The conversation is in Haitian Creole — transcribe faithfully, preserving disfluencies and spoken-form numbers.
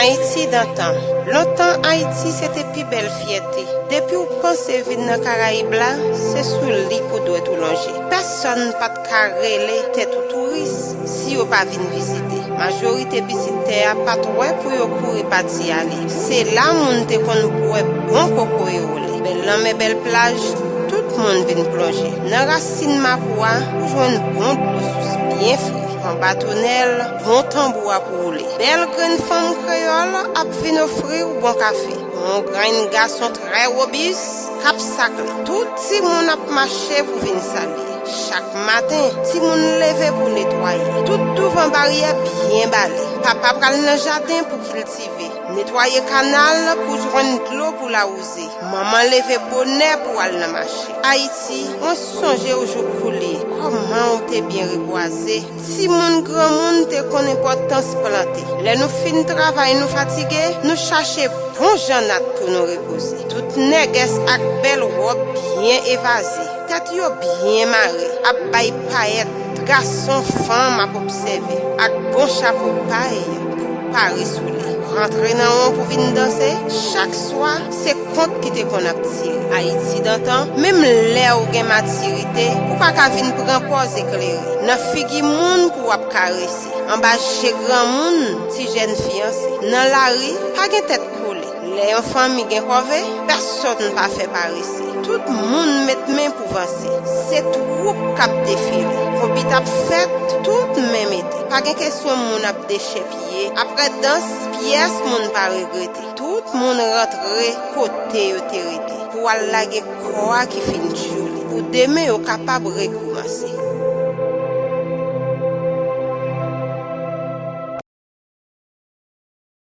Ayiti dantan. Lontan Ayiti se te pi bèl fyète. Depi w panse vin nan Karayib la, se sou li pou dwèt ou lonje. Pèsonn pa t ka rele tèt ou touris si yo pa vin vizite. Majorite pitit tè a pa t wè pou yo kouri pati ale. Se la moun te konn bwè bon kokoye wole. Bèl lanmè, bèl plaj, tout moun vin plonje. Nan rasin mapou a, ou jwenn bon dlo sous byen fre. Anba tonèl, bon tanbou ap woule. Bèl grenn fanm kreyòl ap vin ofri w bon kafe. Yon grenn gason trè wobis k ap sakle. Tout timoun ap mache pou vin salye. Chak maten, timoun leve pou netwaye. Tout douvan baryè byen bale. Papa pral nan jaden pou kiltive. Netwaye kanal pou jwenn dlo pou lawouze. Manman leve bonè pou al nan mache. Ayiti, mwen sonje w jou koulye. Kòman w te byen rebwaze. Timoun, granmoun te konn enpòtans plante. Lè nou fin travay, nou fatige, nou chache bon jan nat pou nou repoze. Tout nègès ak bèl wòb byen evaze, tèt yo byen mare, ap bay payèt. Gason, fanm ap obsève, ak bon chapo pay pou pare sou li. Rantre nan won pou vin danse, chak swa, se kont ki te konn ap tire. Ayiti dantan, menm lè ou gen matirite, ou pa ka vin pran pòz eklere. Nan figi moun pou w ap karese. Anba je granmoun, ti jèn fiyanse. Nan lari, pa gen tèt kole. Lè yon fanmi gen kòve, pèsonn pa fè parese. Tout moun met men pou vanse. Se twoup k ap defile. Konbit ap fèt, tout men mete. Pa gen kesyon moun ap dechèpiye. Apre dans, pyès moun pa regrete. Tout moun rantre kote yo te rete. Pou al lage kò a ki fin tchoule. Pou demen yo kapab rekoumanse.